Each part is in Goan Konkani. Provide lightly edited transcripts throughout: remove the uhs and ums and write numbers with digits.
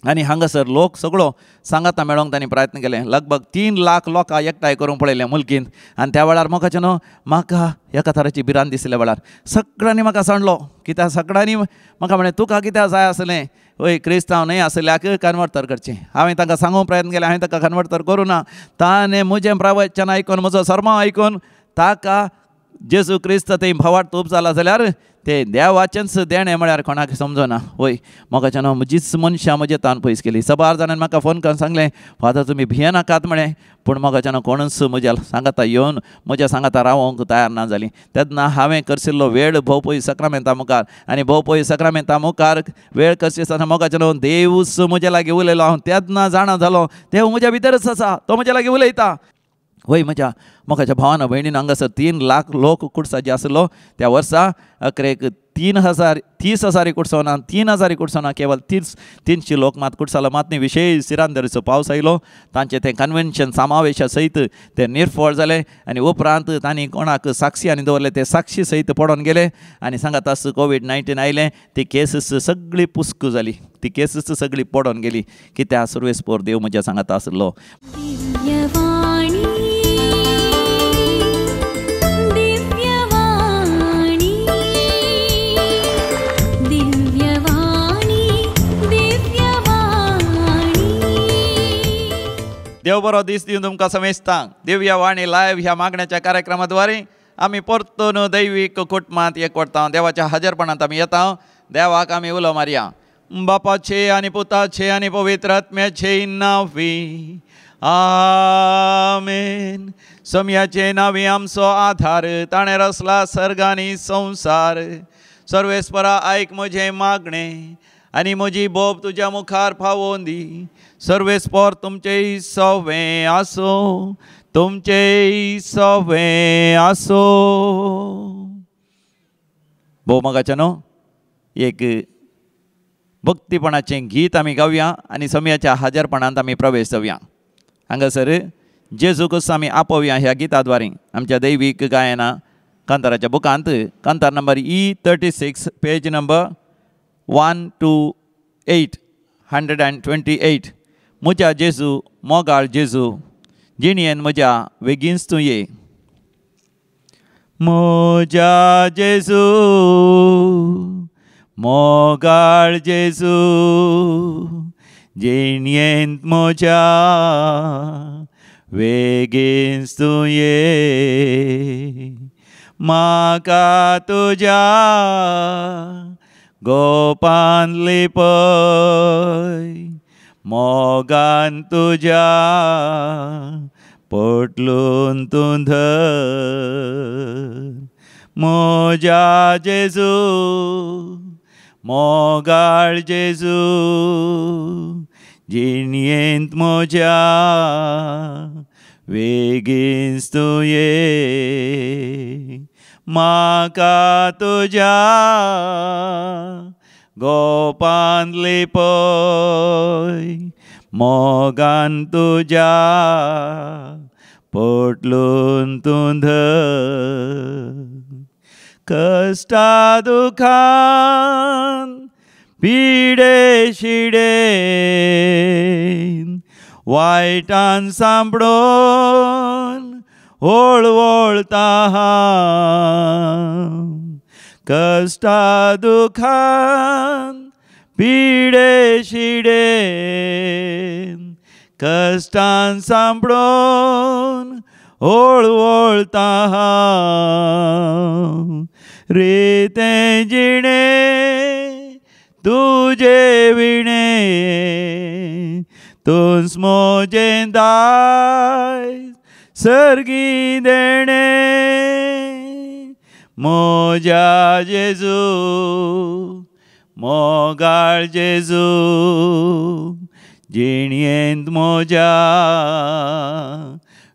आनी हांगासर लोक सगळो सांगाता मेळोंक तांणी प्रयत्न केले. लगभग 3 लाख लोकां एकठांय करूंक पळयलें मुलकीन. आनी त्या वेळार म्हाका न्हू म्हाका एका तराची भिरांत दिसल्या वेळार सगळ्यांनी म्हाका सांडलो. कित्याक सगळ्यांनी म्हाका म्हणलें तुका कित्याक जाय आसलें वय क्रिस्तांव न्हय आसल्याक कन्वर्ट तर करचें. हांवें तांकां सांगूंक प्रयत्न केलें, हांवें ताका कन्वर्ट तर करूं ना. ताणें म्हजें प्रवचन आयकून म्हजो सर्मांव आयकून ताका जेजू क्रिस्त थंय भावार्थ उब जाला जाल्यार ते देवाचेंच देणें म्हळ्यार कोणाक समजना. वय म्हाका न्हू म्हजीच मनशां म्हजे तान पयस केली. सबार जाणांनी म्हाका फोन करून सांगलें फादर तुमी भियेनाकात म्हळें, पूण म्हाका न्हू कोणूच म्हज्या सांगाता येवन म्हज्या सांगाता रावोंक तयार ना जाली. तेन्ना हांवें करशिल्लो वेळ भोव सक्रामेंता मुखार आनी भोव सक्रामेंता मुखार वेळ करशी आसतना म्हाका न्हू देवूच म्हज्या लागीं उलयलो. हांव तेन्ना जाणा जालो देव म्हज्या भितरच आसा, तो म्हज्या लागीं उलयता. वय म्हज्या म्हाकाच्या भावान भयणीन हांगासर 3 लाख लोक कुडसाचे आसलो त्या वर्सा अकरेक 3,000 30,000 कुडसोना 3,000 कुडसोना केवल 300 लोक मात कुडसालो. मात न्ही विशेश सिरांदरीचो पावस आयलो, तांचें तें कन्वेन्शन समावेशा सयत तें निर्फळ जालें आनी उपरांत तांणी कोणाक साक्षी आनी दवरले ते साक्षी सयत पडोन गेले आनी सांगात आस कोवीड-19 आयलें, ती केसीस सगळी पुस्क जाली, ती केसीस सगळी पडोन गेली. कित्याक सुरवेस पोर देव म्हज्या सांगात आसलो. देव बरो दीस दिवन तुमकां समेस्तांक दिव्य वाणी लायव्ह ह्या मागण्याच्या कार्यक्रमाद्वारे आमी परतून दैवीक कुटुंबांत एकवटता. देवाच्या हजरपणांत आमी येता. देवाक आमी उलो मारया. बापाचे आनी पुताचे आनी पवित्र आत्म्याचे नांवी आमेन. समयाचे नांवी आमचो आधार, ताणें रचला सर्ग आनी संवसार. सर्वेस्परा आयक म्हजें मागणें आनी म्हजी बोब तुज्या मुखार पावोवन दी. सर्वेस्पर तुमचें सवें आसूं, तुमचें सवें आसूं. भोव मोगाच्या न्हू एक भक्तीपणाचें गीत आमी गावया आनी समयाच्या हजरपणांत आमी प्रवेश जावया. हांगासर जेजूकच आमी आपोवया ह्या गिताद्वारे आमच्या दैवीक गायना कांताराच्या बुकांत कांतार नंबर E36 page number 128 128. म्हज्या जेजू मोगाळ जेजू जिणेन म्हज्या वेगींच तूं ये. म्हज्या जेजू मोगाळ जेजू जिणेंत म्हज्या वेगींच तूं ये. म्हाका तुज्या गोपान लिपय, मोगान तुज्या पोटलून तूं धर. म्हज्या जेजू मोगाळ जेजू जिणेंत म्हज्या वेगींच तूं ये. म्हाका तुज्या गोपान लिपय, मोगान तुज्या पोटलून तूं धर. कश्टा दुखान पिडे शिडेन वायटान सांपडोन वळवळता. कश्टा दुखान पिडे शिडेन कश्टान सांपडोन वळवळता. रेतें जिणें तुजे विणें तूंच म्हजें दायज सर्गी देणें. म्हज्या जेजू मोगाळ जेजू जिणेंत म्हज्या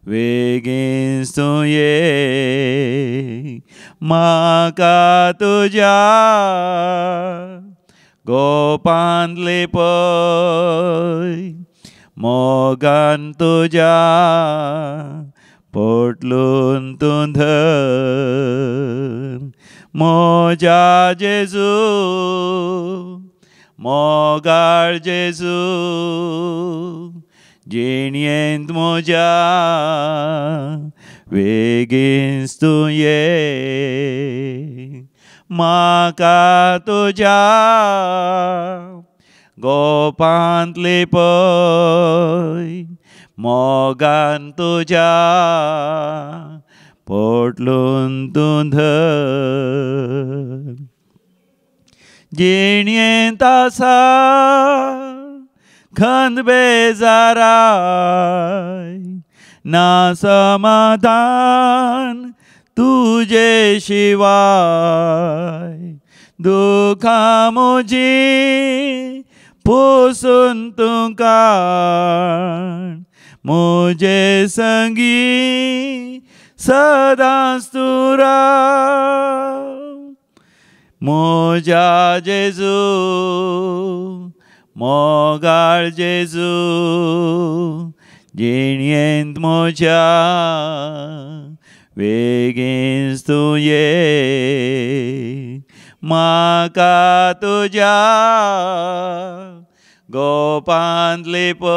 वेगींच तूं ये. म्हाका तुज्या गोपान लिपय, मोगान तुज्या पोटलून तूं धर. म्हज्या जेजू मोगाळ जेजू जिणयेंत म्हज्या वेगींच तूं ये म्हाका तुज्या गोपांत लिपय मोगान तुज्या पोटलून तूं धर जिणयेंत आसा खंद बेजाराय ना समाधान तुजे शिवाय दुखां म्हजीं पुसून तूं काड म्हजे संगी सदांच तूं राव म्हज्या जेजू मोगाळ जेजू जिणयेंत म्हज्या वेगींच तूं ये म्हाका तुज्या गोपांत लिपय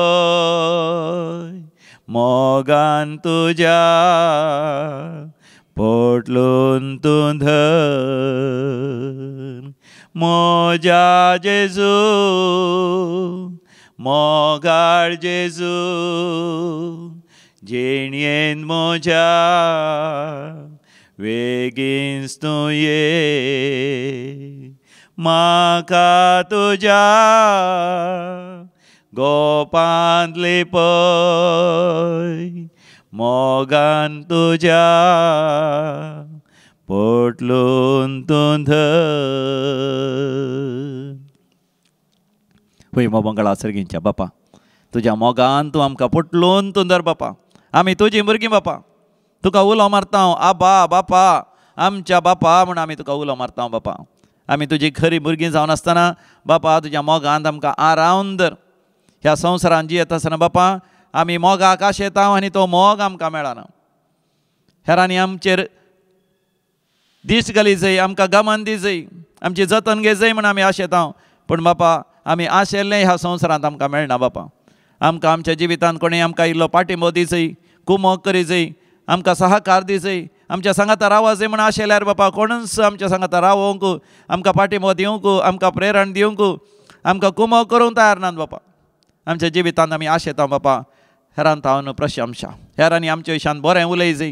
मोगान तुज्या पोटलून तूं धर म्हज्या जेजू मोगाळ जेजू जिणयेंत म्हज्या वेगींच तूं ये म्हाका तुज्या गोपांत लिपय मोगान तुज्या पोटलून तूं धर. होय मोबंगळा सर्गींच्या बापा तुज्या मोगान तूं आमकां पोटलून तूं धर बापा. आमी तुजीं भुरगीं बापा तुका उलो मारता हांव आबा बापा आमच्या बापा म्हूण आमी तुका उलो मारता हांव बापा. आमी तुजी खरी भुरगीं जावन आसतना बापा तुज्या मोगान आमकां आरावन धर. ह्या संवसारान जियेत आसतना बापा आमी मोगाक आशेता आनी तो मोग आमकां मेळना. हेरांनी आमचेर दीस घाली जाय आमकां गमन दी जाय आमची जतन घे जाय म्हूण आमी आशेता पूण बापा आमी आशेल्लें ह्या संवसारांत आमकां मेळना बापा. आमकां आमच्या जिवितांत कोणें आमकां इल्लो पाठिंबो दी जाय कुमोक करी जाय आमकां सहकार दी जाय आमच्या सांगाता रावा जाय म्हूण आशेल्यार बापा कोणूच आमच्या सांगाता रावोंक आमकां पाठिंबो दिवंक आमकां प्रेरण दिवंक आमकां कुमोक करूंक तयार नात बापा. आमच्या जिवितांत आमी आशेता बापा हेरांत हांव प्रशंसा हेरांनी आमच्या विशान बरें उलय जाय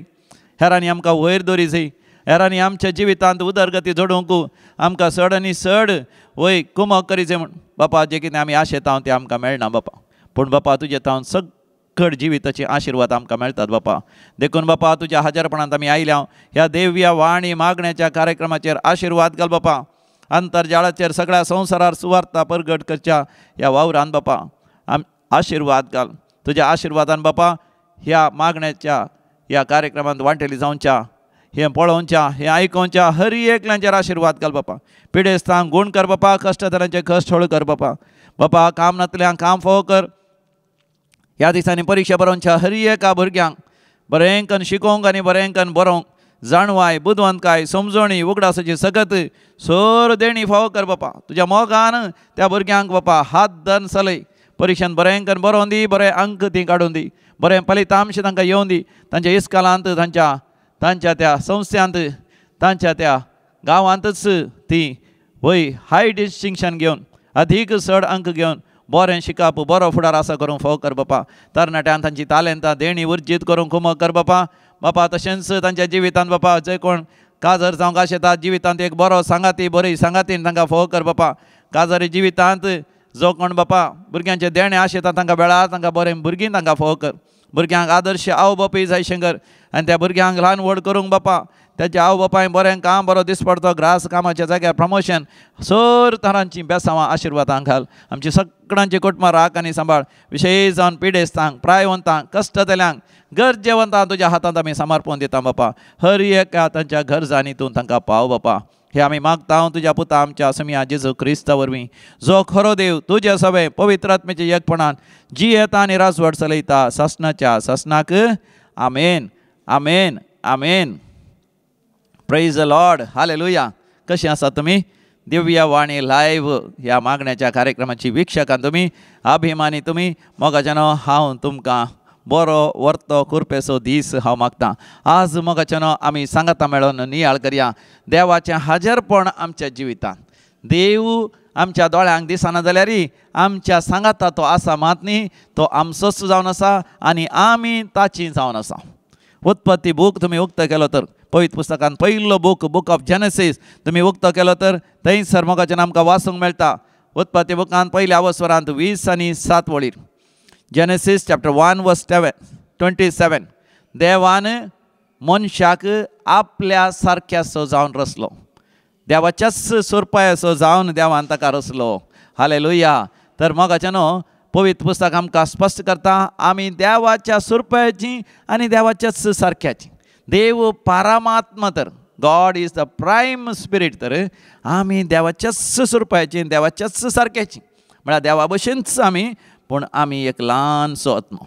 हेरांनी आमकां वयर दवरी जाय हेरांनी आमच्या जिवितांत उदरगती जोडूंक आमकां चड आनी चड वय कुमोक करी जाय म्हूण बापा जें कितें आमी आशेता तें आमकां मेळना बापा. पूण बापा तुजे तावन सगळ जिविताचे आशिर्वाद आमकां मेळटात बापा. देखून बापा तुज्या हजारपणांत आमी आयल्या ह्या देव्या वाणी मागण्याच्या कार्यक्रमाचेर आशिर्वाद घाल बापा. आंतरजाळाचेर सगळ्या संवसारार सुवार्ता परगट करच्या ह्या वावरान बापा आम आशिर्वाद घाल. तुज्या आशिर्वादान बापा ह्या मागण्याच्या ह्या कार्यक्रमांत वांटेली जावच्या हें पळोवच्या हें आयकोवच्या हर एकल्यांचेर आशिर्वाद घाल बापा. पिडेस्तांक गूण कर बापा कश्टतल्यांचे कश्ट हळू कर बापा. बापा काम नातल्यांक काम फोव कर. ह्या दिसांनी परिक्षा बरोवच्या हर एका भुरग्यांक बरें कन्न शिकोवंक आनी बरें कन्न बरोवंक जाणवाय बुदवंतकाय समजणी उगडासाची सगत सोर देणी फावो कर बापा. तुज्या मोगान त्या भुरग्यांक बापा हात धन चलय परिक्षेन बरें कन्न बरोवन दी बरें अंक ती काडून दी बरें फलितांश तांकां येवन दी. तांच्या इस्कालांत तांच्या तांच्या त्या संस्थ्यांत तांच्या त्या गांवांतच ती वय हाय डिस्टिंक्शन घेवन अधीक चड अंक घेवन बरें शिकप बरो फुडार आसा करूंक फावो कर बापा. तरणाट्यान तांची तालेंतां देणी उर्जीत करूंक कुमक कर बापा. बापा तशेंच तांच्या जिवितांत बापा जे कोण काजर जावंक आशेतात जिवितांत एक बरो सांगाती बरी सांगातीन तांकां फावो कर बापा. काजारी जिवितांत जो कोण बापा भुरग्यांचे देणें आशेतात तांकां वेळार तांकां बरें भुरगीं तांकां फावो कर. भुरग्यांक आदर्श आवय बापूय जाय शंकर आनी त्या भुरग्यांक ल्हान व्हड करूंक बापा ताच्या आवय बापाय बरें काम बरो दिसपडतो ग्रास कामाच्या जाग्यार प्रमोशन सर तरांची बेसांवां आशिर्वादां घाल. आमची सगळ्यांची कुटुंबां राख आनी सांबाळ विशेश जावन पिडेस्तांक प्रायवंतांक कश्टतल्यांक गरजेवंतांक तुज्या हातांत आमी समर्पण दिता बापा. हर एका तांच्या गरजांनी तूं तांकां पाव बापा. हे आमी मागता तुज्या पुता आमच्या समिया जेजू क्रिस्ता वरवीं जो खरो देव तुज्या सवे पवित्र आत्म्याच्या एकपणान जियेता आनी राजवट चलयता सासणाच्या सासणाक. आमेन आमेन आमेन. Praise the Lord. हालेलुया. कशें आसा तुमी? दिव्यवाणी लायव्ह ह्या मागण्याच्या कार्यक्रमाची वीक्षकां तुमी, अभिमानी तुमी। मोगाच्यानो हांव तुमकां बरो वर्तो कुरपेसो दीस हांव मागतां। आज मोगाच्यानो आमी सांगाता मेळोन नियाळ करया देवाचें हाजरपण आमच्या जिवितांत। देव आमच्या दोळ्यांक दिसना जाल्यार आमच्या सांगाता तो आसा मात न्ही, तो आमचोच जावन आसा आनी आमी ताची जावन आसा। उत्पत्ती बूक तुमी उक्तो केलो तर पवित्र पुस्तकान पयलो बूक, बूक ऑफ जेनेसीस तुमी उक्तो केलो तर थंयसर मोगाच्यान आमकां वाचूंक मेळटा। उत्पत्ती बुकान पयल्या अवसरांत 20 आनी 7 वळीर, जेनेसीस चॅप्टर 1 वर्स 27, देवान मनशाक आपल्या सारक्यासो जावन रचलो, देवाच्याच सोरपायासो जावन देवान ताका रचलो। हालेलुया। तर मोगाच्यानो पवित्र पुस्तक आमकां स्पश्ट करता आमी देवाच्या सोरपायाची आनी देवाच्याच सारक्याची। देव पारमात्मा तर God is the prime spirit, तर आमी देवाच्याच सोरपायाची देवाच्याच सारक्याची, म्हळ्यार देवा भशेनच आमी, पूण आमी एक ल्हानसो आत्मो।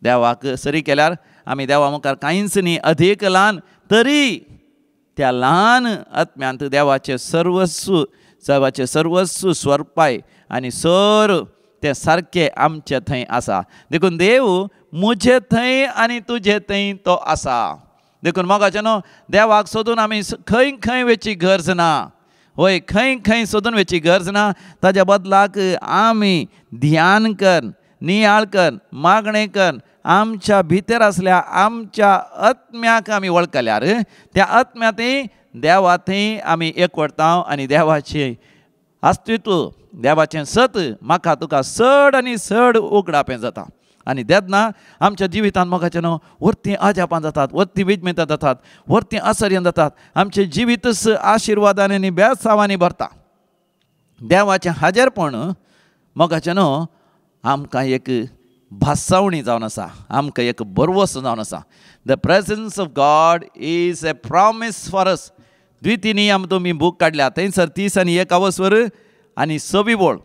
देवाक सरी केल्यार आमी देवा मुखार कांयच न्ही, अधीक ल्हान, तरी त्या ल्हान आत्म्यांत देवाचें सर्वस्व, देवाचें सर्वस्व स्वरपाय आनी सर तें सारकें आमचे थंय आसा। देखून देव म्हजे थंय आनी तुजे थंय तो आसा। देखून मोगाच्यानो देवाक सोदून आमी खंय खंय वचची गरज ना, वय खंय खंय सोदून वचची गरज ना। ताज्या बदलाक आमी ध्यान कर, नियाळ कर, मागणें कर, आमच्या भितर आसल्या आमच्या आत्म्याक आमी वळखल्यार त्या आत्म्यांतय देवा थंय आमी एकवटता आनी देवाचें अस्तित्व, देवाचें सत म्हाका तुका चड आनी चड उगडापें जाता। आनी तेन्ना आमच्या जिवितांत मोगाचें न्हू वरतीं अजापां जातात, वरतीं विजमितां जातात, वरतीं आसर्यां जातात, आमचें जिवीतच आशिर्वादांनी आनी बेसावांनी भरता। देवाचें हाजेरपण मोगाचें न्हू आमकां एक भासावणी जावन आसा, आमकां एक भरवंसो जावन आसा। The presence of God is a promise for us. द्वितीय नियम तुमी बूक काडल्या थंयसर 30 आनी 1 अवसर आनी 6 वळ,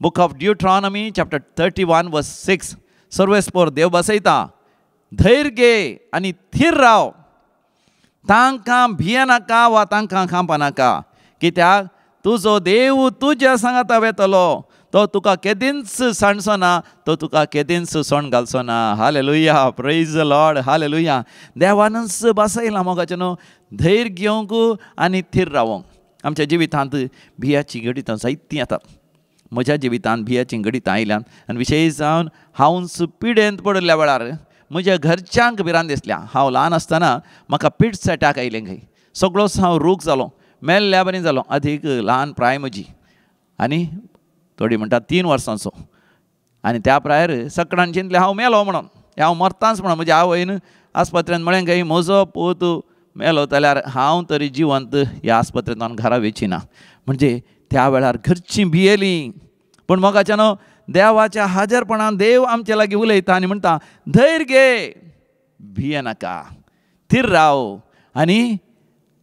book of Deuteronomy chapter 31 verse 6, सर्वेस्पोर देव बसयता, धैर्य घे आनी थीर राव, तांकां भियेनाका वा तांकां खांपनाका, कित्याक तुजो देव तुज्या सांगाता वेतलो, तो तुका केदींच सांडचो ना, तो तुका केदींच सोण घालचो ना। हालेलुया, प्रेज the Lord, hallelujah. देवानच बसयलां मोगाचें न्हू धैर्य घेवंक आनी थीर रावोंक। आमच्या जिवितांत भियाचीं घडितां जायतीं येतात। म्हज्या जिवितांत भियाचीं घडितां आयल्यान आनी विशेश जावन हांवच पिडेंत पडिल्ल्या वेळार म्हज्या घरच्यांक भिरांत दिसल्या। हांव ल्हान आसतना म्हाका पिट्स अटॅक आयलें खंय, सगळोच हांव रूख जालो, मेल्ल्या बरी जालो, अधीक ल्हान प्राय म्हजी, आनी थोडी म्हणटा 3 वर्सांचो। आनी त्या प्रायर सगळ्यान चिंतलें हांव मेलो म्हणून, हांव मरतांच म्हणून। म्हज्या आवयन आस्पत्रेंत म्हळें खंय म्हजो पूत मेलो जाल्यार हांव तरी जिवंत ह्या आस्पत्रेंत घरा वेची ना। म्हणजे त्या वेळार घरचीं भियेलीं, पूण मोगाच्या न्हू देवाच्या हाजरपणान देव आमचे लागीं उलयता आनी म्हणटा धैर्य घे, भियेनाका, थीर राव आनी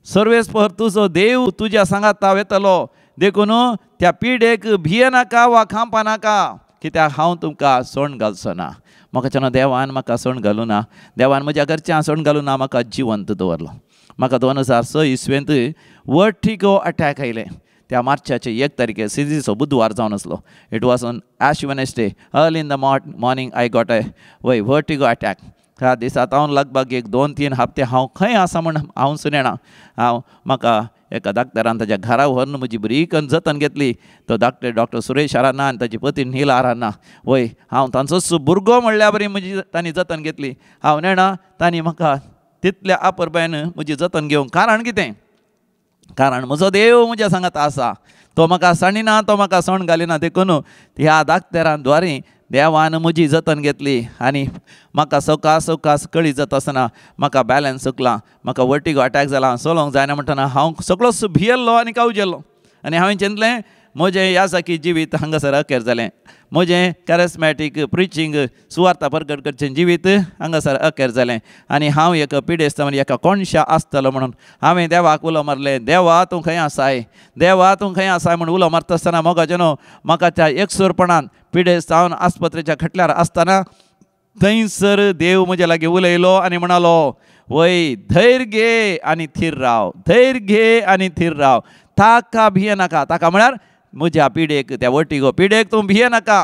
सर्वेस्पर तुजो देव तुज्या सांगाता वेतलो, देखून त्या पिडेक भियेनाका वा खांपनाका, कित्याक हांव तुमकां सोण घालचो ना। म्हाका देवान म्हाका सोण घालूं ना, देवान म्हज्या घरच्यां सोण घालूं ना, म्हाका जिवंत दवरलो। म्हाका 2006 इसवेंत वर्टिगो अटॅक आयलें। त्या मार्चाचे 1 तारखे सिजीचो बुधवार जावन आसलो। It was on Ash Wednesday, early in the morning I got a वय वर्टिगो अटॅक। ह्या दिसा हांव लगभग 1 2-3 हप्ते हांव खंय आसा म्हूण हांव सुनेणा। हांव म्हाका एका डाक्टरान ताज्या घरा व्हरून म्हजी बरी करून जतन घेतली। तो डाक्टर डॉक्टर सुरेश आराना आनी ताजी पती नील आराना, वय हांव तांचोच भुरगो म्हणल्या बरी म्हजी तांणी जतन घेतली। हांव नेणा तांणी म्हाका तितल्या आपरबायन म्हजी जतन घेवंक, कारण कितें, कारण म्हजो देव म्हज्या सांगात आसा, तो म्हाका सांडिना, तो म्हाका सोण घालिना। देखून ह्या डाक्टरान द्वारे देवान म्हजी जतन घेतली आनी म्हाका सवकास सवकास कळी जाता आसतना म्हाका बॅलन्स चुकलां, म्हाका वर्टिगो अटॅक जाला, चलोवंक जायना म्हणटना हांव सगळोच भियेल्लो आनी कावजेल्लो। आनी हांवें चिंतलें म्हजें ह्या सारकी जिवीत हांगासर अखेर जालें, म्हजें कॅरिस्मॅटीक प्रिचींग सुवार्ता परगट करचें जिवीत हांगासर अखेर जालें आनी हांव एक पिडेस्त म्हणजे एका कोणशा आसतलो म्हणून हांवें देवाक उलो मारलें, देवा तूं खंय आसाय, देवा तूं खंय आसाय म्हूण उलो मारता आसतना मोगाचें न्हू म्हाका त्या एकसूरपणान पिडेस्त जावन आस्पत्रेच्या खटल्यार आसतना थंयसर देव म्हज्या लागीं उलयलो आनी म्हणालो, वय धैर्य घे आनी थीर राव, धैर्य घे आनी थीर राव, ताका भिये नाका. ताका म्हळ्यार म्हज्या पिडेक, त्या वटिगो पिडेक तूं भिये नाका,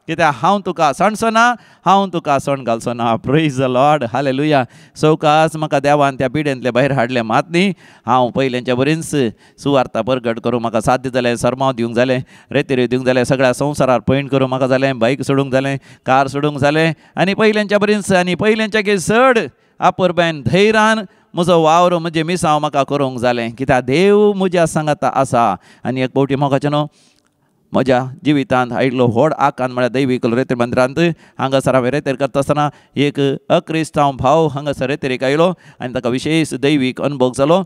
कित्याक हांव तुका सणसो ना, हांव तुका सण घालचो ना. Praise the Lord, hallelujah. सवकास म्हाका देवान त्या पिडेंतले भायर हाडलें मात न्ही, हांव पयल्यांच्या बरींच सुवार्ता परगट करूं म्हाका साध्य जालें, सरमाव दिवंक जालें, रेतेरी दिवंक जालें, सगळ्या संवसारार पयण करूं म्हाका जालें, बायक सोडूंक जालें, कार सोडूंक जालें आनी पयल्यांच्या बरींच आनी पयल्यांच्या की चड आपुरबायन धैर्यान म्हजो वावर म्हजें मिसांव म्हाका करूंक जालें, कित्याक देव म्हज्या सांगाता आसा. आनी एक फावटी मोगाचें न्हू म्हज्या जिवितांत आयिल्लो व्हड आकांत म्हळ्यार दैवीक रेतेर मंदिरांत हांगासर हांवें रेतेर करता आसतना एक अक्रिस्तांव भाव हांगासर रेतेरीक आयलो आनी ताका विशेश दैवीक अनुभव जालो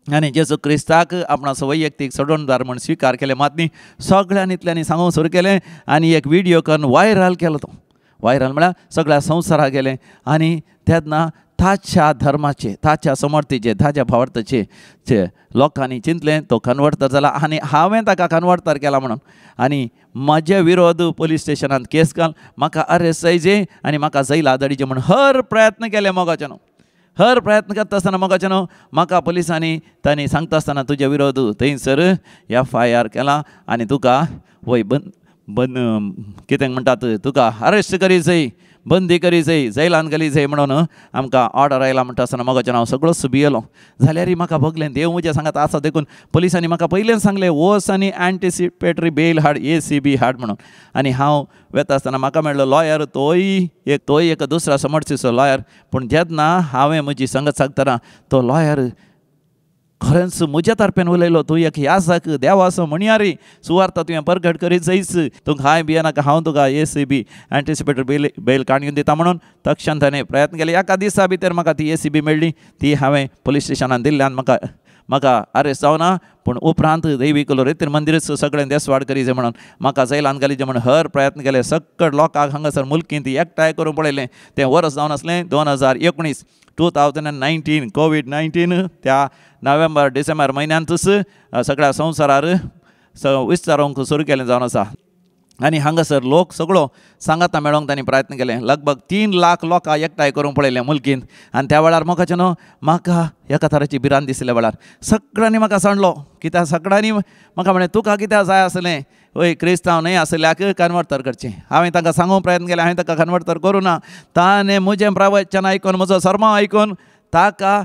आनी जेजू क्रिस्ताक आपणाचो वैयक्तीक सोडवणदार म्हूण स्विकार केलें मात न्ही सगळ्यांनी इतल्यांनी सांगूंक सुरू केलें आनी एक विडियो करून वायरल केलो. तो वायरल म्हळ्यार सगळ्या संवसाराक गेलें आनी तेन्ना ताच्या धर्माचे, ताच्या समर्थीचे, ताच्या भावार्थाचे लोकांनी चिंतलें तो कन्वर्टर जाला आनी हांवें ताका कन्वर्टर केला म्हणून आनी म्हजे विरोध पोलीस स्टेशनांत केस घाल, म्हाका अरेस्ट जायचे आनी म्हाका जैला धाडीचे म्हूण हर प्रयत्न केले मोगाचे न्हू. हर प्रयत्न करता आसतना मोगाचे न्हू म्हाका पोलिसांनी तांणी सांगता आसतना तुजे विरोध थंयसर एफ.आय.आर केला आनी तुका वय बंद बंद कितें म्हणटात तुका अरेस्ट करी जाय, बंदी करी जाय, जैलान घाली जाय म्हणून आमकां ऑर्डर आयला म्हणटा आसतना मोगाचें हांव सगळोच भियेलो. जाल्यारय म्हाका भोगलें देव म्हज्या सांगात आसा देखून पोलिसांनी म्हाका पयलेंच सांगलें वच आनी एंटिसिपेटरी बेल हाड, ए.सी.बी हाड म्हणून. आनी हांव वेता आसतना म्हाका मेळ्ळो लॉयर, तोय एक दुसऱ्या समर्थीचो लॉयर. पूण जेन्ना हांवें म्हजी संगत सांगतना तो लॉयर खरेंच म्हज्या तर्फेन उलयलो, तूं एक याजक देवाचो म्हणयारी सुवार्ता तुवें परगट करीत जायच, तुका हांवें भियेनाका, हांव तुका ए.सी.बी एंटिसिपेटरी बेल काडून दिता म्हणून तक्षण ताणें प्रयत्न केले. एका दिसा भितर म्हाका ती ए.सी.बी मेळ्ळी, ती हांवें पोलीस स्टेशनान दिल्ल्यान म्हाका म्हाका अरेस्ट जावना. पूण उपरांत दैवीकलो रेतीर मंदिरच सगळें देसवाड करी जाय म्हणून म्हाका जैलान घाली जाय म्हणून हर प्रयत्न केले. सगळे लोकांक हांगासर मुलकींत एकठांय करून पळयलें. तें वर्स जावन आसलें 2019, 2019 कोवीड-19 त्या नोव्हेंबर डिसेंबर म्हयन्यांतूच सगळ्या संवसारार विस्तारूंक सुरू केलें जावन आसा. आनी हांगासर लोक सगळो सांगाता मेळोंक तांणी प्रयत्न केले. लगभग 3 लाख लोकां एकठांय करूंक पळयलें मुलकींत. आनी त्या वेळार मोगाचें न्हू म्हाका एका तराची भिरांत दिसल्या वेळार सगळ्यांनी म्हाका सांडलो, कित्याक सगळ्यांनी म्हाका म्हणलें तुका कित्याक जाय आसलें वय क्रिस्तांव न्हय आसल्याक कन्वर्ट तर करचें. हांवें तांकां सांगूंक प्रयत्न केले, हांवें ताका कन्वर्ट तर करूं ना. ताणें म्हजें प्रवचन आयकून म्हजो सरमाव आयकून ताका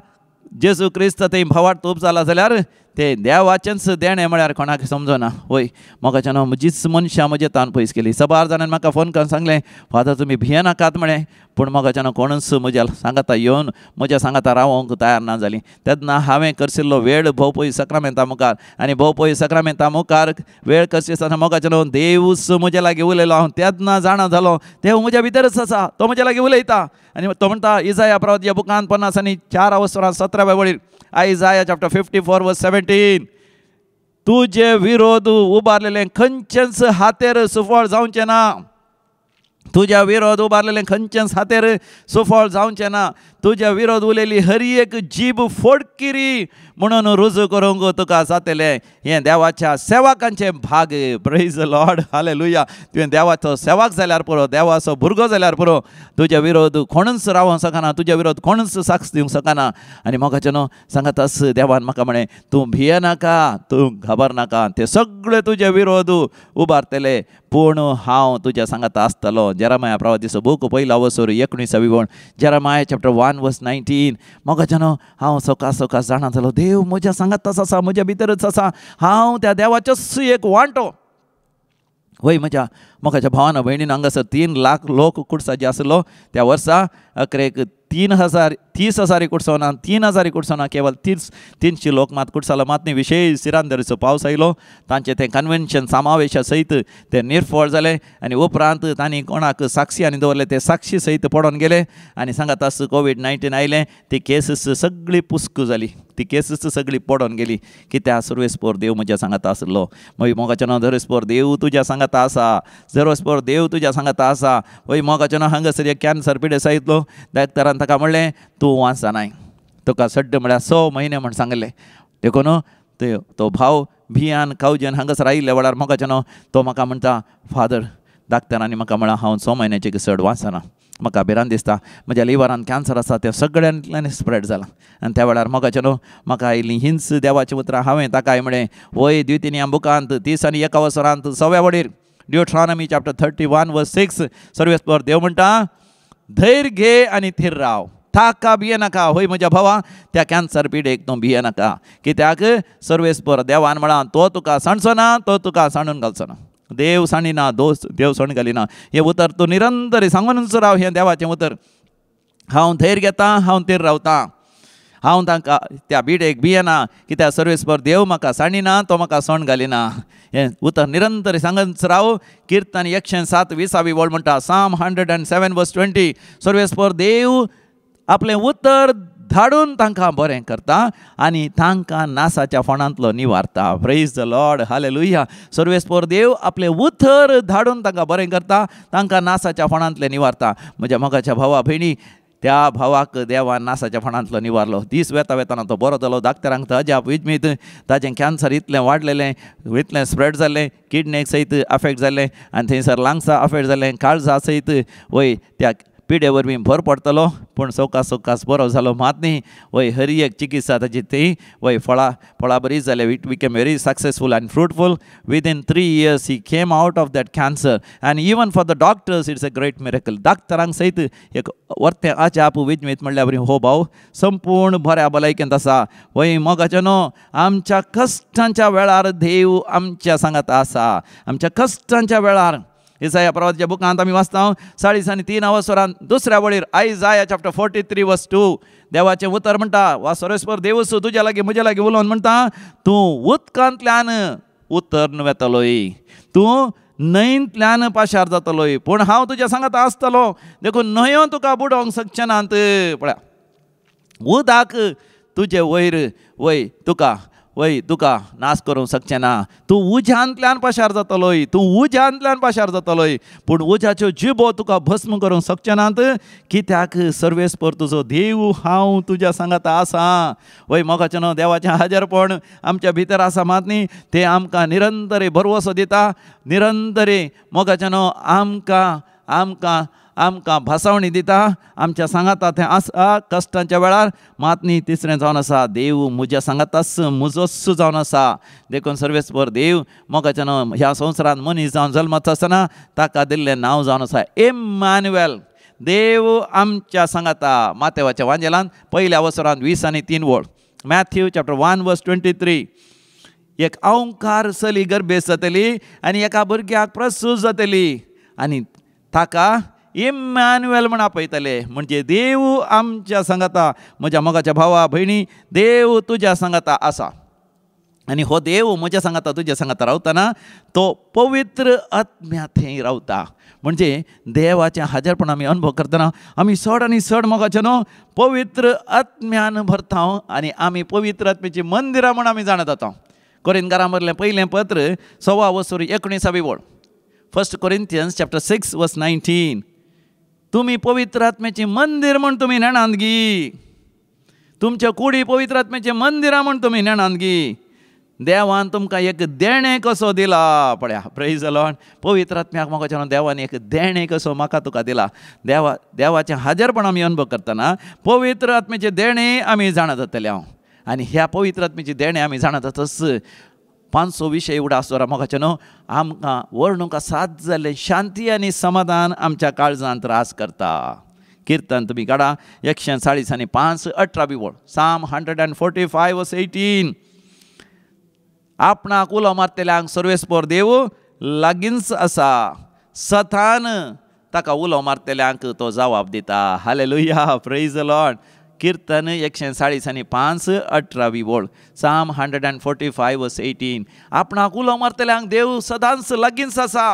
जेजू क्रिस्त थंय भावार्थ उब जाला जाल्यार ते देवाचेंच देणें म्हळ्यार कोणाक समजना. वय मोगाचें न्हू म्हजीच मनशां म्हजें तान पयस केली. सबार जाणांनी म्हाका फोन करून सांगलें फादर तुमी भियेनाकात म्हळें, पूण मोगाचें न्हू कोणूच म्हज्या सांगाता येवन म्हज्या सांगाता रावोंक तयार ना जालीं. तेन्ना हांवें करशिल्लो वेळ भोव सक्रामेंता मुखार आनी भोव सक्रामेंता मुखार वेळ करशी आसतना मोगाचें न्हू देवूच म्हज्या लागीं उलयलो. हांव तेन्ना जाणा जालो देव म्हज्या भितरच आसा, तो म्हज्या लागीं उलयता. आनी तो म्हणटा इजाया प्रवादी बुकान 54 वसरां 17 वळीर, आयजाया चॅप्टर 54 वर्स 17, तुजे विरोध उबारलेले खंयचेच हातेर सुफळ जावचें ना, तुज्या विरोध उबारलेले खंयचेच हातेर सुफळ जावचें ना, तुज्या विरोध उलयली हर एक जीब फोडकिरी म्हणून रुजू करूंक तुका जातलें. हें देवाच्या सेवकांचें भाग. Praise the Lord, hallelujah. तुवें देवाचो सेवक जाल्यार पुरो, देवाचो भुरगो जाल्यार पुरो, तुज्या विरोध कोणूच रावोंक शकना, तुज्या विरोध कोणूच साक्ष दिवंक शकना. आनी मोगाचें न्हू सांगाताच देवान म्हाका म्हणें तूं भियेनाका, तूं घाबरनाका, ते सगळे तुजे विरोध उबारतले पूण हांव तुज्या सांगाता आसतलो. जेरमाया प्रवादीचो बूक पयलो वसर 19 विवरण, जेरमाया चॅप्टर 1 वर्स 19. मोगाचें न्हू हांव सकाळ सकाळ जाणा जालो देव म्हज्या सांगाताच आसा, म्हज्या भितरच आसा, हांव त्या देवाचोच एक वांटो. वय म्हज्या मोगाच्या भावान भयणीन हांगासर 3 लाख लोक कुडसाचे आसलो त्या वर्सा अकरेक 3,000 30,000 कुडसोना, 3,000 कुडसोना, केवल 300 लोक मात कुडसालो मात न्ही. विशेश सिरांदरीचो पावस आयलो, तांचें तें कन्वेन्शन समावेशा सयत तें निर्फळ जालें. आनी उपरांत तांणी कोणाक साक्षी आनी दवरले ते साक्षी सयत पडोन गेले. आनी सांगात आस कोवीड-19 आयलें, ती केसीस सगळी पुस्क जाली, ती केसीस सगळी पडोन गेली. कित्याक सर्वेस्पोर देव म्हज्या सांगाता आसलो. मागीर मोगाचें न्हू सर्वेस्पोर देव तुज्या सांगाता आसा, सर्वेस्पोर देव तुज्या सांगाता आसा. वय मोगाचें न्हू हांगासर एक कॅन्सर पिडेस्त आयिल्लो, डाक्टरान ताका म्हणलें तूं वांचनाय, तुका सड्ड म्हळ्यार 6 म्हयने म्हण सांगलें. देखून तो भाव भियान कावजेन हांगासर आयिल्ल्या वेळार मोगाचें न्हू तो म्हाका म्हणटा फादर डाक्टरांनी म्हाका म्हळां हांव 6 म्हयन्याचे चड वाचना, म्हाका भिरांत दिसता, म्हज्या लिवरान कॅन्सर आसा तें सगळ्यांतल्यान स्प्रेड जालां. आनी त्या वेळार मोगाचें न्हू म्हाका आयलीं हींच देवाचीं उतरां. हांवें ताकाय म्हळें वय द्वितीय बुकांत 31 वसरांत 6व्या वडीर ड्युट्रॉनॉमी चॅप्टर 31 वर्स 6 सर्वेस्पर देव म्हणटा धैर्य घे आनी थीर राव, ताका भियेनाका. होय म्हज्या भावा, त्या कॅन्सर पिडेक तूं भियेनाका, कित्याक सर्वेस्पर देवान म्हळां तो तुका सांडचो ना, तो तुका सांडून घालचो ना. देव सांडिना, दोस्त देव सोण घालिना. हें उतर तूं निरंतर सांगूनच राव, हें देवाचें उतर. हांव धैर्य घेतां, हांव थीर रावतां, हांव तांकां त्या बिडेक भियेना, कित्याक सर्वेस्पर देव म्हाका सांडिना, तो म्हाका सोण घालिना. हें उतर निरंतर सांगूनच राव. किर्तन 107 20वी वळ म्हणटा, Psalm 107 verse 20, सर्वेस्पर देव आपलें उतर धाडून तांकां बरें करता आनी तांकां नासाच्या फोंडांतलो निवारता. Praise the Lord, hallelujah. सर्वेस्पर देव आपलें उतर धाडून तांकां बरें करता, तांकां नासाच्या फोंडांतलें निवारता. म्हज्या मोगाच्या भावा भयणी, त्या भावाक देवान नासाच्या फोंडांतलो निवारलो. दीस वेता वेताना तो बरो जालो. डाक्टरांक अजाप विजमीत, ताचें कॅन्सर इतलें वाडलेलें, इतलें स्प्रेड जाल्लें, किडनेक सयत अफेक्ट जाल्लें आनी थंयसर लंग्सा अफेक्ट जाल्लें, काळजा सयत वय त्या पिडे वरवीं भर पडटलो. पूण सवकास सवकास बरो जालो मात न्ही, वय हर एक चिकित्सा ताची थंय वय फळां फळां बरी जाले. It became very successful and fruitful. Within 3 years he came out of that cancer and even for the doctors it's a great miracle. डाक्टरांक सयत एक वर्तें अजाप विजमीत म्हणल्यार बरी हो भाव संपूर्ण बऱ्या भलायकेंत आसा. वय मोगाचें न्हू, आमच्या कश्टांच्या वेळार देव आमच्या सांगात आसा. आमच्या कश्टांच्या वेळार इसाया प्रवादाच्या बुकांत आमी वाचता 43 वसरान दुसऱ्या वळीर आयजाया चॅप्टर 43 वर्स 2 देवाचें उतर म्हणटा, वा सर्वेस्पर देवूच तुज्या लागीं म्हज्या लागीं उलोवन म्हणटा, तूं उदकांतल्यान उतरून वेतलोय, तूं न्हंयंतल्यान पाशार जातलोय, पूण हांव तुज्या सांगात आसतलो, देखून न्हंयो तुका बुडोवंक शकचे नात. पळया उदक तुजे वयर वय तुका वय तुका नाश करूंक शकचें ना. तूं उज्यांतल्यान पाशार जातलोय, तूं उज्यांतल्यान पाशार जातलोय, पूण उज्याच्यो जिबो तुका भस्म करूंक शकचे नात, कित्याक सर्वेस्पर तुजो देव हांव तुज्या सांगाता आसा. वय मोगाचें न्हू, देवाचें हाजरपण आमच्या भितर आसा मात न्ही, तें आमकां निरंतर भरवसो दिता, निरंतर मोगाचें न्हू आमकां आमकां आमकां भासावणी दिता, आमच्या सांगाता तें आसा कश्टांच्या वेळार मात न्ही. तिसरें जावन आसा देव म्हज्या सांगाताच म्हजोच जावन आसा. देखून सर्वेस्पर देव मोगाचें न्हू ह्या संवसारांत मनीस जावन जल्मता आसतना ताका दिल्लें नांव जावन आसा इम्मानुएल, देव आमच्या सांगाता. मातेवाच्या वांजेलान पयल्या वसरांत 20 आणि 3 वळ, मॅथ्यू चॅप्टर 1 वर्स 23, एक अवंकार चली गर्भेस्त जातली आनी एका भुरग्याक प्रसूत जातली आनी ताका इम्मानुएल म्हण आपयतले, म्हणजे देव आमच्या सांगाता. म्हज्या मोगाच्या भावा भयणी, देव तुज्या सांगाता आसा आनी हो देव म्हज्या सांगाता तुज्या सांगाता रावतना तो पवित्र आत्म्या थंय रावता. म्हणजे देवाचें हाजरपण आमी अनुभव करतना आमी चड आनी चड मोगाचें न्हू पवित्र आत्म्यान भरता आनी आमी पवित्र आत्म्याची मंदिरां म्हूण आमी जाणा जाता. कोरिंथकारां मदलें पयलें पत्र 1.25 वसूर 19वी वळ, 1 Corinthians chapter 6 verse 19, तुमी पवित्र आत्म्याचें मंदीर म्हूण तुमी नेणांत गी, तुमच्या कुडी पवित्र आत्म्याचें मंदिरां म्हूण तुमी नेणांत गी, देवान तुमकां एक देणें कसो दिला. पळया, प्रेज the Lord. पवित्र आत्म्याक म्हाका देवान एक देणें कसो म्हाका तुका दिला. देवाचें हाजरपण आमी अनुभव करतना पवित्र आत्म्याचें देणें आमी जाणा जातले हांव, आनी ह्या पवित्र आत्म्याचें देणें आमी जाणा जातच 500 विशय उडास दवरा मोगाचें न्हू आमकां वर्णुका साथ जाल्लें शांती आनी समाधान आमच्या काळजांत रास करता. किर्तन तुमी काडा 140 आणि 5 18वी वळ, Psalm 145 verse 18, आपणाक उलो मारतल्यांक सर्वेस्पर देव लागींच आसा, सतान ताका उलो मारतल्यांक तो जवाब दिता. हालेलुया, प्रेज the Lord. किर्तन 140 आणि 5 18वी वळ, Psalm 145 verse 18, आपणाक उलो मारतल्यांक देव सदांच लागींच आसा,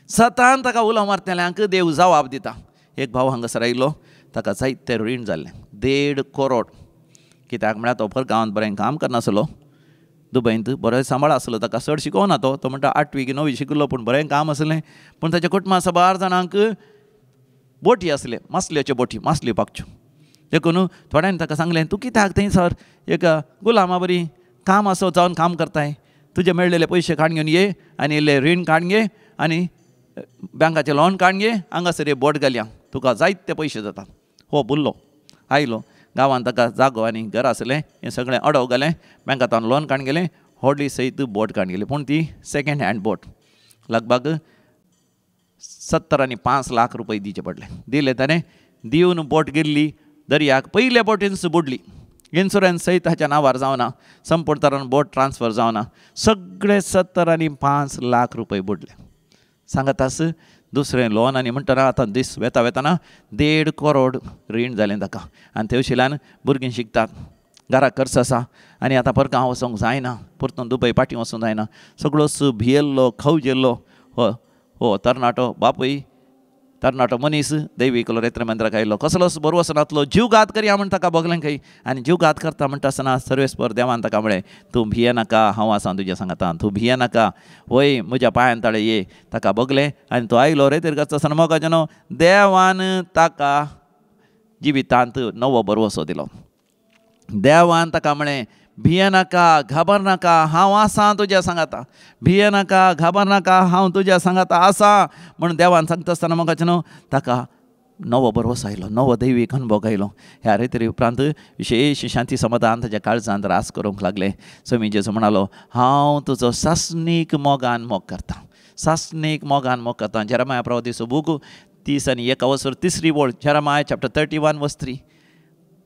सतान ताका उलो मारतल्यांक देव जवाब दिता. एक भाव हांगासर आयलो, ताका जायते रीण जाल्लें, 1.5 करोड. कित्याक म्हळ्यार तो गांवांत बरें काम करनासलो, दुबयंत बरो सांबाळ आसलो, ताका चड शिकोवना तो, तो म्हणटा 8वी की 9वी शिकिल्लो, पूण बरें काम आसलें. पूण ताच्या कुटुंबा साबार जाणांक बोटी आसले, मासल्याच्यो बोटी, मासल्यो पाकच्यो. देखून थोड्यांनी ताका सांगलें, तूं कित्याक थंयसर एक गुलामा बरी काम आसो जावन काम करताय, तुजे मेळ्ळेले पयशे काडून घेवन ये आनी इल्ले रीण काडून घे आनी बँकाचें लोन काडून घे, हांगासर एक बोट घालया, तुका जायते पयशे जाता. हो बुल्लो आयलो गांवांत, ताका जागो आनी घर आसलें, हें सगळें अडव घालें, बँकांत लोन काडून गेलें, व्हडली सयत बोट काडून गेली. पूण ती सेकेंड हँड बोट, लगभग 70 आनी 5 लाख रुपये दिवचे पडले. दिले ताणें, दिवन बोट गेल्ली दर्याक, पयले बोटीन बुडली, इन्शुरन्स सयत हाच्या नांवार जावना, संपूर्ण तरान बोट ट्रान्सफर जावना, सगळे 70 आनी 5 लाख रुपये बुडले. सांगत आस दुसरें लोन आनी म्हणटना आतां दीस वेता वेताना 1.5 करोड रीण जालें ताका. आनी तेवशिल्यान भुरगीं शिकतात, घराक खर्च आसा आनी आतां परत हांव वचोंक जायना, परतून दुबय पाटी वचोंक जायना, सगळोच भियेल्लो खवजेल्लो हो हो तरणाटो बापूय, तरणाटो मनीस दैवीक रेत्र मंत्राक आयलो. कसलोच बरो नातलो, जीवघात करया म्हण ताका भोगलें खंय. आनी जीवघात करता म्हणटा आसतना सर्वेस्पर देवान ताका म्हळें, तूं भियेनाका, हांव आसा तुज्या सांगाता, तूं भियेनाका, वय म्हज्या पांयान ताळे ये. ताका भोगलें आनी तो आयलो रेतीर करता आसतना मोगाचें न्हू देवान ताका जिवितांत नवो भरवसो दिलो. देवान ताका म्हळें, भियेनाका, घाबरनाका, हांव आसा तुज्या सांगाता, भियेनाका, घाबरनाका, हांव तुज्या सांगाता आसा म्हण देवान सांगता आसतना मोगाचें न्हू ताका नवो भरवसो आयलो, नवो दैवीक अनुभव आयलो. ह्या रेतरी उपरांत विशेश शांती समाधान ताच्या काळजांत रास करूंक लागलें. स्वामी जेजू म्हणालो, हांव तुजो सासणीक मोगान मोग करता, सासणीक मोगान मोग करता. जेरमाया प्रवादीचो बूक 30 आनी 1 वसर 3री वळ, जेरमाया चॅप्टर 31 वर्स 3.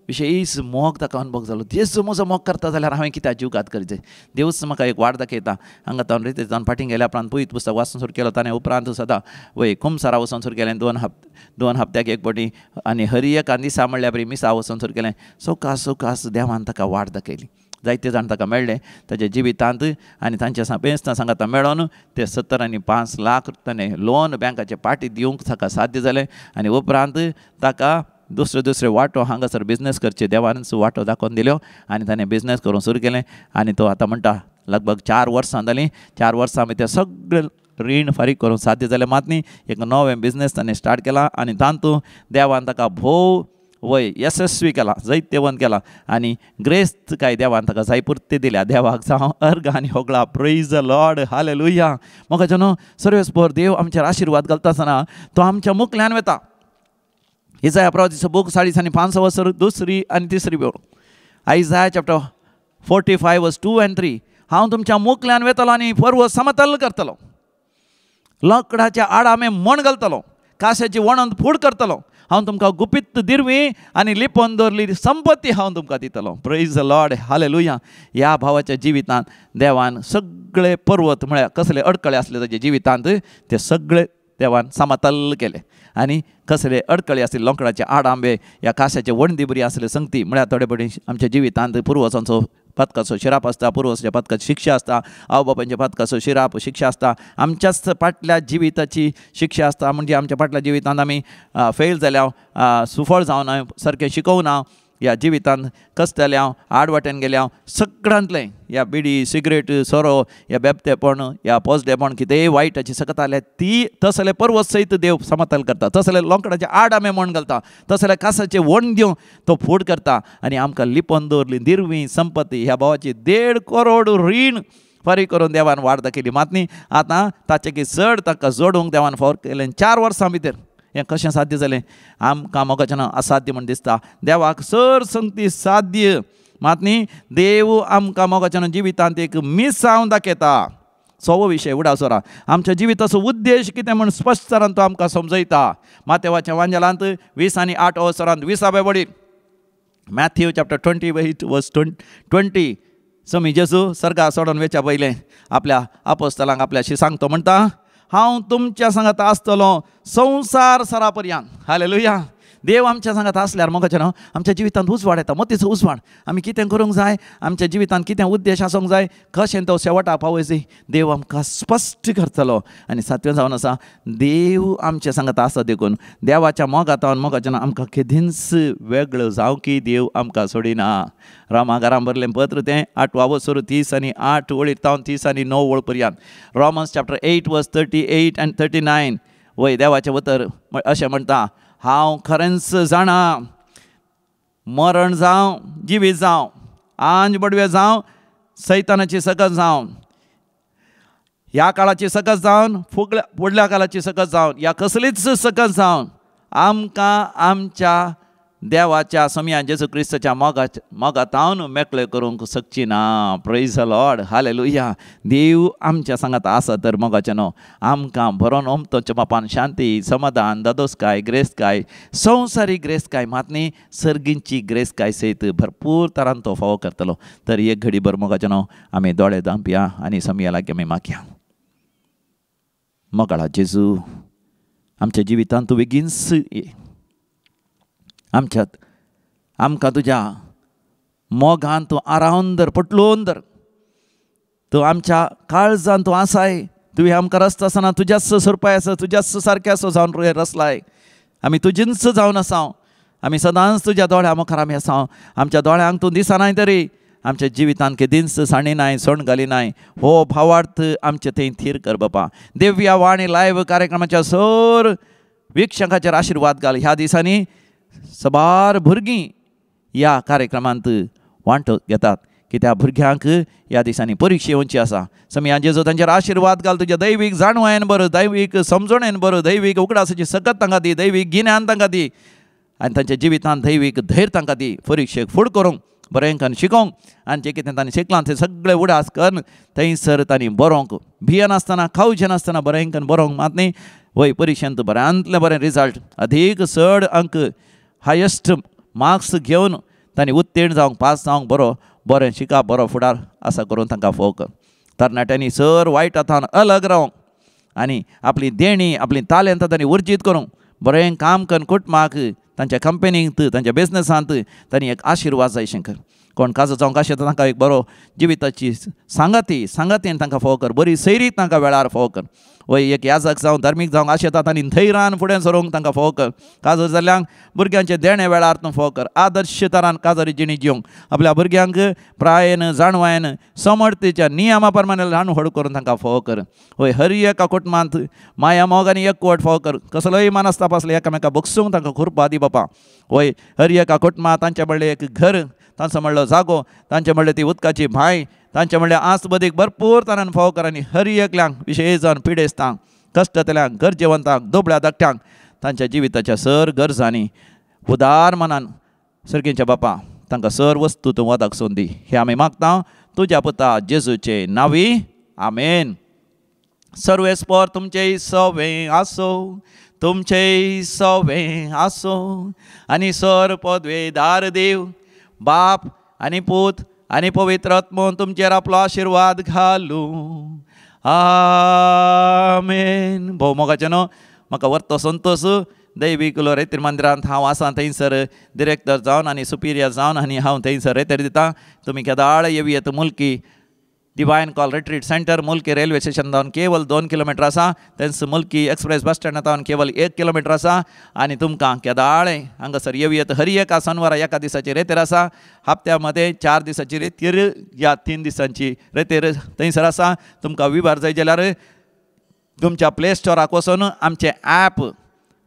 विशेश मोग ताका अनुभव जालो. जेजू म्हजो मोग करता जाल्यार हांवें कित्याक जीवघात करचें, देवूच म्हाका एक वाट दाखयता. हांगा तावन रिते जावन फाटीं गेल्या उपरांत पुयत पुस्तक वाचून सुरू केलो ताणें. उपरांत सदां वय कुमसारा वचून सुरू केलें, दोन हप्त्याक एक पटी, आनी हरी एका दिसा म्हणल्यार बरी मिसा वचून सुरू केलें. सवकास सवकास देवान ताका वाट दाखयली, जायते जाण ताका मेळ्ळे ताच्या जिवितांत आनी तांच्या पेंसना सांगाता मेळोन ते 70 आनी 5 लाख ताणें लोन बँकाचे पाटी दिवंक ताका साध्य जालें. आनी उपरांत ताका दुसरे दुसरे वांटो हांगासर बिजनेस करचे देवानच वांटो दाखोवन दिल्यो आनी ताणें बिजनेस करूंक सुरू केलें. आनी तो आतां म्हणटा लगभग 4 वर्सां जालीं, 4 वर्सां आमी ते सगळे रीण फारीक करूंक साध्य जालें. मात न्ही एक नवें बिजनेस ताणें स्टार्ट केला आनी तातूंत देवान ताका भोव वय यशस्वी केला, जैत्यवंत केला आनी ग्रेस्त काय देवान ताका जाय पुर्ती दिल्या. देवाक जावं अर्घ आनी होगळा. प्रेज the Lord, hallelujah. म्हाका न्हू सर्वेस्पर देव आमचेर आशिर्वाद घालता आसतना तो आमच्या मुखल्यान वता. इजाया प्रवादीचो बूक 40 आनी 5 वसर 2री आनी 3री वेळ, आयजाया चॅप्टर 45 वर्स 2 आनी 3. हांव तुमच्या मुखल्यान वेतलो आनी पर्वत समतल करतलो, लांकडाच्या आडामे मण घालतलो, काश्याची वणंत फूड करतलो, हांव तुमकां गुपीत दिरवी आनी लिपोवन दवरली संपत्ती हांव तुमकां दितलो. प्रेज the Lord, hallelujah. ह्या भावाच्या जिवितांत देवान सगळे पर्वत म्हळ्यार कसले अडकळे आसले ताच्या जिवितांत ते सगळे देवान समतल केले. आनी कसले अडकळे आसले लोंकडाचे आडांबे ह्या काश्याचे वणदी बरी आसले संगती म्हळ्यार थोडे पटी आमच्या जिवितांत पुर्वजांचो पातकाचो शिराप आसता, पुर्वजाच्या पातकाची शिक्षा आसता, आवय बापायच्या पातकाचो शिराप शिक्षा आसता, आमच्याच फाटल्या जिविताची शिक्षा आसता. म्हणजे आमच्या फाटल्या जिवितांत आमी फेल जाल्या, सुफळ जावना, सारकें शिकोवना, ह्या जिवितांत कसतल्या आड वाटेन गेल्या, सगळ्यांतलें ह्या बिडी सिगरेट सोरो ह्या बेबतेपण ह्या पोजडेपण कितेंय वायटाची सकत आल्या ती तसले पर्वत सयत देव समतल करता, तसले लोंकडाचे आड आमे म्हण घालता, तसले कासाचे वण दिवन तो फूड करता आनी आमकां लिपोवन दवरली दिरवी संपत्ती. ह्या भावाची 1.5 करोड रीण फारीक करून देवान वाड दाखयली. मात न्ही आतां ताचे की चड ताका जोडूंक देवान फावर केलें 4 वर्सां भितर. हें कशें साध्य जालें? आमकां मोगाचें ना असाध्य म्हण दिसता, देवाक सर संगती साध्य. मात न्ही देव आमकां मोगाचें ना जिवितांत एक मिसांव दाखयता. सवो विशय उडासोरा आमच्या जिविताचो उद्देश कितें म्हण स्पश्ट तरान तो आमकां समजयता. मातेवाच्या वांजेलांत 20 आनी 8 अवसरांत 20व्या वडीर, मॅथ्यू चॅप्टर 28 वर्स 20, स्वामी जेजू सर्गा सोडून वेच्या पयलें आपल्या आपोस्तलांक आपल्याशी सांगतो म्हणटा, हांव तुमच्या सांगाता आसतलो संवसार सरा पर्यंत. हालेलुया. देव आमच्या सांगात आसल्यार मोगाचें न्हू आमच्या जिवितांत उजवाड येता, मतीचो उजवाड. आमी कितें करूंक जाय, आमच्या जिवितांत कितें उद्देश आसूंक जाय, कशें तो शेवटा पावयची देव आमकां स्पश्ट करतलो. आनी सातवें जावन आसा देव आमच्या सांगात आसा देखून देवाच्या मोगांत मोगाचें न्हू आमकां केदींच वेगळो जावं की देव आमकां सोडिना. रोमा घरां बरलें पत्र तें 8 वसर 30 आनी 8 वळीर तावन 30 आनी 9 वळ पर्यंत, रोमन्स चॅप्टर 8 वर्स 38 आनी 39. वय देवाचें उतर अशें म्हणटा, हांव खरेंच जाणा मरण जावं जिवीत जावं आंज बडवे जावं सैतानाची सकत जावं ह्या काळाची सकस जावन फुडल्या काळाची सकस जावन ह्या कसलीच सकस जावन आमकां आमच्या देवाच्या समया जेजू क्रिस्ताच्या मोगातावन मेकळे करूंक शकची ना. Praise the Lord, hallelujah. देव आमच्या सांगात आसा तर मोगाचें न्हू आमकां भरोन ओमतोच्या बापान शांती, समाधान, दादोसकाय, ग्रेसकाय, संवसारी ग्रेसकाय मात न्ही सर्गींची ग्रेसकाय सयत भरपूर तरान तो फावो करतलो. तर एक घडी भर मोगाचें न्हू आमी दोळे धांपया आनी समया लागीं आमी मागया. मोगाळा जेजू, आमच्या जिवितांत तूं बेगीनच ये. आमच्यात आमकां तुज्या मोगान तूं आरावन धर, पटलून धर. तूं आमच्या काळजान तूं आसाय. तुवें आमकां रस्ता आसतना तुज्याच सोरपाय आसा, तुज्याच सारकें आसा जावन रसलाय. आमी तुजींच जावन आसा. आमी सदांच तुज्या दोळ्या मुखार आमी आसा. आमच्या दोळ्यांक तूं दिसनाय तरी आमच्या जिवितांत केदींच साणी नाय, सोण घाली नाय. हो भावार्थ आमचे थंय थीर कर बापा. दिव्या वाणी लायव्ह कार्यक्रमाच्या सर वीक्षकाचेर आशिर्वाद घाल. ह्या दिसांनी सबार भुरगीं ह्या कार्यक्रमांत वांटो घेतात की त्या भुरग्यांक ह्या दिसांनी परिक्षा येवची आसा. समया जेजू तांचेर आशिर्वाद घाल. तुज्या दैवीक जाणवायेन बरो, दैवीक समजणेन बरो, दैवीक उगडासाची सकत तांकां दी, दैवीक गिन्यान तांकां दी आनी तांच्या जिवितांत दैवीक धैर्य तांकां दी. परिक्षेक फुड करूंक बरें करून शिकोवंक आनी जें कितें तांणी शिकलां तें सगळें उडास करून थंयसर तांणी बरोवंक भियेनासतना, खावचें नासतना बरें करून बरोवंक मात न्ही वय परिक्षेंत बऱ्यांतलें बरें रिजल्ट, अधीक चड अंक, हायस्ट मार्क्स घेवन तांणी उत्तीर्ण जावंक, पास जावंक बरो बरें शिका, बरो फुडार आसा करून तांकां फोव कर. तरणाट्यांनी सर वायट हातान अलग रावंक आनी आपली देणी, आपली तालेंतां तांणी उर्जीत करूंक बरें काम करून कुटुंबाक, तांच्या कंपनींत, तांच्या बिजनसांत तांणी एक आशिर्वाद जाय शंकर. कोण काजो जावंक आशें तांकां एक बरो जिविताची सांगाती सांगातीन तांकां फोव कर, बरी सैरीक तांकां वेळार फोव कर. वय एक याजक जावं, धार्मीक जावंक आशेता तांणी धैर्यान फुडें सरूंक तांकां फोव कर. काजर जाल्ल्यांक भुरग्यांचें देणें वेळार तूं फोव कर. आदर्श तरान काजारी जिणी जिवंक आपल्या भुरग्यांक प्रायेन, जाणवायेन, समर्थेच्या नियमा प्रमाणे ल्हान व्हड करून तांकां फोव कर. वय हर एका कुटुंबांत माया मोग आनी एकवट फोव कर. कसलोय मानसताप आसलो एकामेका बगसूंक तांकां खुरपा दी बापा. वय हर एका कुटुंबांत तांचें म्हणलें एक घर, तांचो म्हणलो जागो, तांचें म्हणलें ती उदकाची भांय, तांचें म्हणलें आसबदीक भरपूर तरान फोव कर. आनी हर एकल्यांक विशेश जावन पिडेस्तांक, कश्टतल्यांक, गरजेवंतांक, दुबळ्या धाकट्यांक तांच्या जिविताच्या सर गरजांनी उदार मनान सर्गींच्या बापा तांकां सर वस्तू तूं वदाक सोन दी. हें आमी मागता तुज्या पुता जेजूचे नांवी, आमेन. सर्वेस्पर तुमचें सवें आसो, तुमचें सवें आसो आनी सर पदवेदार देव बाप आनी पूत आनी पवित्र आत्मो तुमचेर आपलो आशिर्वाद घालूं. आमेन. भोव मोगाचें न्हू म्हाका वर्तो संतोश दैवीक रेतीर मंदिरांत हांव आसा थंयसर डिरेक्टर जावन आनी सुपिरियर जावन आनी हांव थंयसर रेतीर दितां. तुमी केदाळ येवयेत Mulki divine call retreat centre, Mulki railway station जावन केवल 2 किलोमिटर आसा. तेंच मुल्की एक्सप्रेस बस स्टँडा जावन केवल 1 किलोमिटर आसा. आनी तुमकां केदाळें हांगासर येवयेत. हर एका शनवारा एका दिसाची रेतीर आसा. हप्त्या मदें 4 दिसाची रेतीर या 3 दिसांची रेतीर थंयसर आसा. तुमकां विभार जाय जाल्यार तुमच्या प्ले स्टोराक वचून आमचें ॲप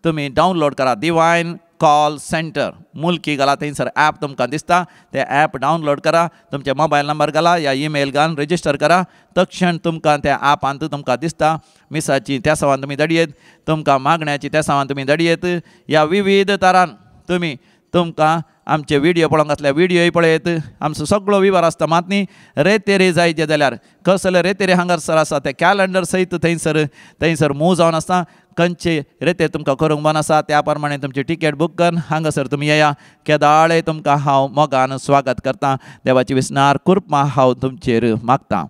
तुमी डावनलोड करा. डिवायन कॉल सेंटर मुल्की घाला, थंयसर ॲप तुमकां दिसता. तें ॲप डावनलोड करा, तुमचे मोबायल नंबर घाला या ईमेल घालून रजिस्टर करा. तक्षण तुमकां त्या ॲपांत तुमकां दिसता मिसाची त्या सवान तुमी धाडयेत, तुमकां मागण्याची त्या सवान तुमी धाडयेत. ह्या विविध तरान तुमी तुमकां आमचे व्हिडियो पळोवंक आसल्यार व्हिडियोय पळयत. आमचो सगळो विवर आसता मात न्ही रेतेरे जायचे जाल्यार कसले रेतेरे हांगासर आसा ते कॅलेंडर सयत थंयसर थंयसर मूव जावन आसता. खंयचे रेते तुमकां करूंक मन आसा त्या प्रमाणे तुमची टिकेट बूक करून हांगासर तुमी येया. केदाळे तुमकां हांव मोगान स्वागत करता. देवाची विसनार कृपा हांव तुमचेर मागता.